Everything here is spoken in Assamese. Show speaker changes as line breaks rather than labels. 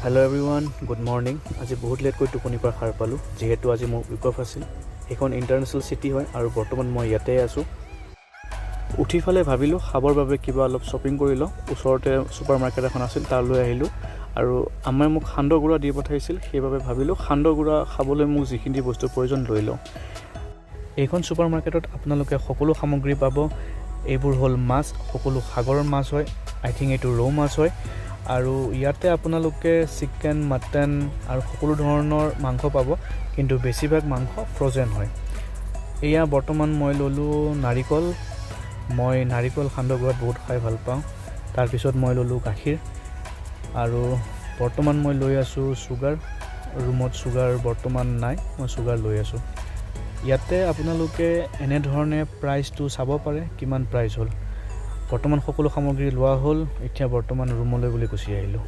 Hello everyone, good morning. আজি বহুত লেটকৈ টোপনিৰ পৰা সাৰ পালোঁ, যিহেতু আজি মোৰ উইক অফ আছিল। সেইখন ইণ্টাৰনেশ্যনেল চিটি হয় আৰু বৰ্তমান মই ইয়াতে আছোঁ। উঠি ফালে ভাবিলোঁ খাবৰ বাবে কিবা অলপ শ্বপিং কৰি লওঁ। ওচৰতে ছুপাৰ মাৰ্কেট এখন আছিল, তালৈ আহিলোঁ আৰু আম্মাই মোক সান্দহ গুড়া দি পঠাইছিল। সেইবাবে ভাবিলোঁ সান্দহ গুড়া খাবলৈ মোক যিখিনি বস্তুৰ প্ৰয়োজন লৈ লওঁ। এইখন ছুপাৰ মাৰ্কেটত আপোনালোকে সকলো সামগ্ৰী পাব। এইবোৰ হ'ল মাছ, সকলো সাগৰৰ মাছ হয়। আই থিংক এইটো ৰৌ মাছ হয়। আৰু ইয়াতে আপোনালোকে চিকেন, মাটন আৰু সকলো ধৰণৰ মাংস পাব, কিন্তু বেছিভাগ মাংস ফ্ৰজেন হয়। এয়া বৰ্তমান মই ল'লোঁ নাৰিকল। মই নাৰিকল সান্দহ গুড়াত বহুত খাই ভাল পাওঁ। তাৰপিছত মই ল'লোঁ গাখীৰ আৰু বৰ্তমান মই লৈ আছোঁ চুগাৰ। ৰুমত চুগাৰ বৰ্তমান নাই, মই চুগাৰ লৈ আছোঁ। ইয়াতে আপোনালোকে এনেধৰণে প্ৰাইচটো চাব পাৰে, কিমান প্ৰাইচ হ'ল। বৰ্তমান সকলো সামগ্ৰী লোৱা হ'ল। এতিয়া বৰ্তমান ৰুমলৈ বুলি গুচি আহিলোঁ।